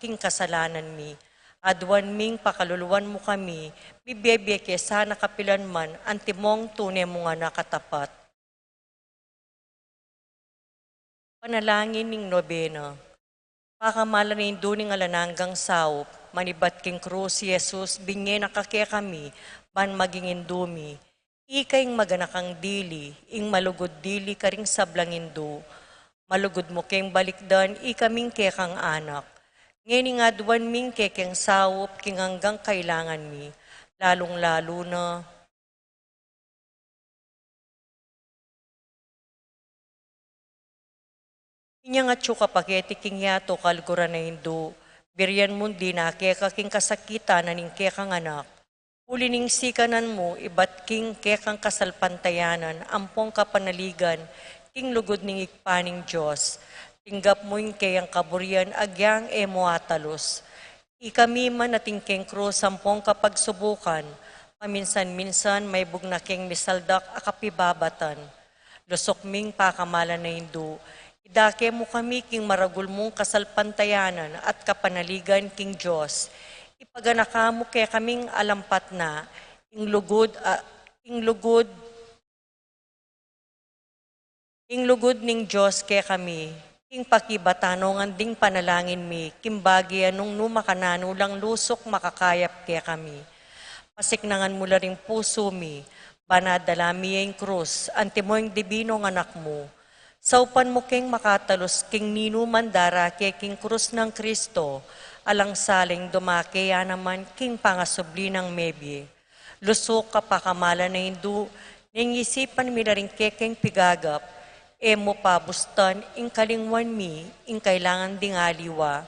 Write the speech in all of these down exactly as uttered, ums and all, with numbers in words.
king kasalanan mi. Aduan ming pakaluluan mu kami, mibie-bie ke sana kapilan man, antimong tune mung anak a tapat. Panalangin ning nobena. Pakamalan ning Indu ning alang anggang saup, manibat king krus i Jesus, binye na ka kekami, ban maging Indu mi. Ika ing maganakang dili, ing malugud dili karing sablang Indu. Malugud mu keng balikdan, ikaming kekang anak. Ngening aduan ming kekeng saup, king anggang kailangan mi. Lalung-lalu na, inyang atyu ka pa keti king yatu, kaluguran a Indu, birian mung dina keka king kasakitan na ning kekang anak. Uli ning sikanan mu, ibat king kekang kasalpantayanan, ampong kapanaligan, king lugud ning Ibpa ning Dios. Tinggap mu ing keyang kaburian, agyang e mu atalus. Ikami man atin keng krus ampong kapagsubukan, paminsan-minsan maibug na keng misaldak a kapibabatan. Lusuk ming pakamalan a Indu, idake mu kami king maragul mung kasalpantayanan at kapanaligan king Dios. Ipaganaka mu kekaming alang patna, ing lugud, a, ing lugud Ing lugud ning Dios kekami, king pakibatan ngan ding panalangin mi, king bage a nung nu makananu lang lusuk makakayap kekami. Pasiknangan mu la ring pusu mi, ban adala mi ya ing krus, antimo ing dibinung anak mu. Saupan mu keng makatalus king ninuman darake king krus nang Kristo, alang sala ing dumake ya naman king pangasubli nang mebie. Lusuk ka pakamalan a Indu, neng isipan mi la ring kekeng pigagap, e mu pabustan ing kalingwan mi, ing kailangan ding aliwa.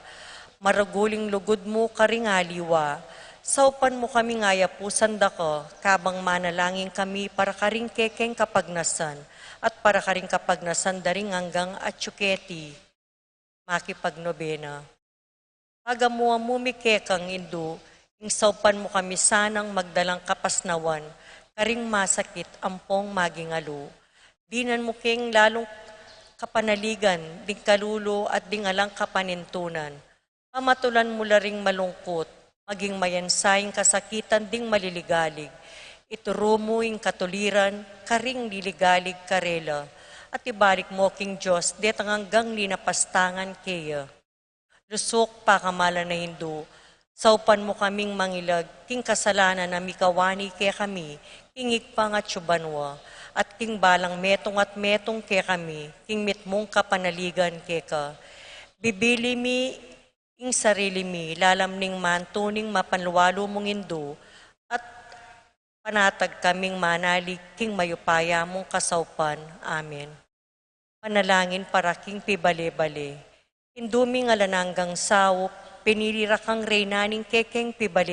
Maragul ing lugud mu karing aliwa, saupan mu kaming ayapusan da ka, kabang manalangin kami para karing kekeng kapagnasan, at para karing kapagnasan da ring anggang atyu keti. Makipagnobena. Pagamu-amu mi kekang Indu, ing saupan mu kami sanang magdalang kapasnawan, karing masakit ampong maging alu. Dinan mu keng lalung kapanaligan, ding kalulu at ding alang kapanintunan. Pamatulan mu la ring malungkut, maging mayansa ing kasakitan ding maliligalig. Ituru mu ing katuliran, karing liligalig karela, at ibalik mu king Dios, detang anggang linapastangan keya. Lusuk pakamalan a Indu, saupan mu kaming mangilag, king kasalanan a mikawani kekami, king Ibpang atyu banua, at king balang metung at metung kekami, king mitmung kapanaligan keka. Bibili mi ing sarili mi, lalam ning mantu ning mapanlualu mung Indu, at panatag kaming manalig king mayupaya mung kasaupan. Amen. Panalangin para king pibale-bale. Indu ming alang anggang saup, pinili ra kang reyna ning kekeng pibale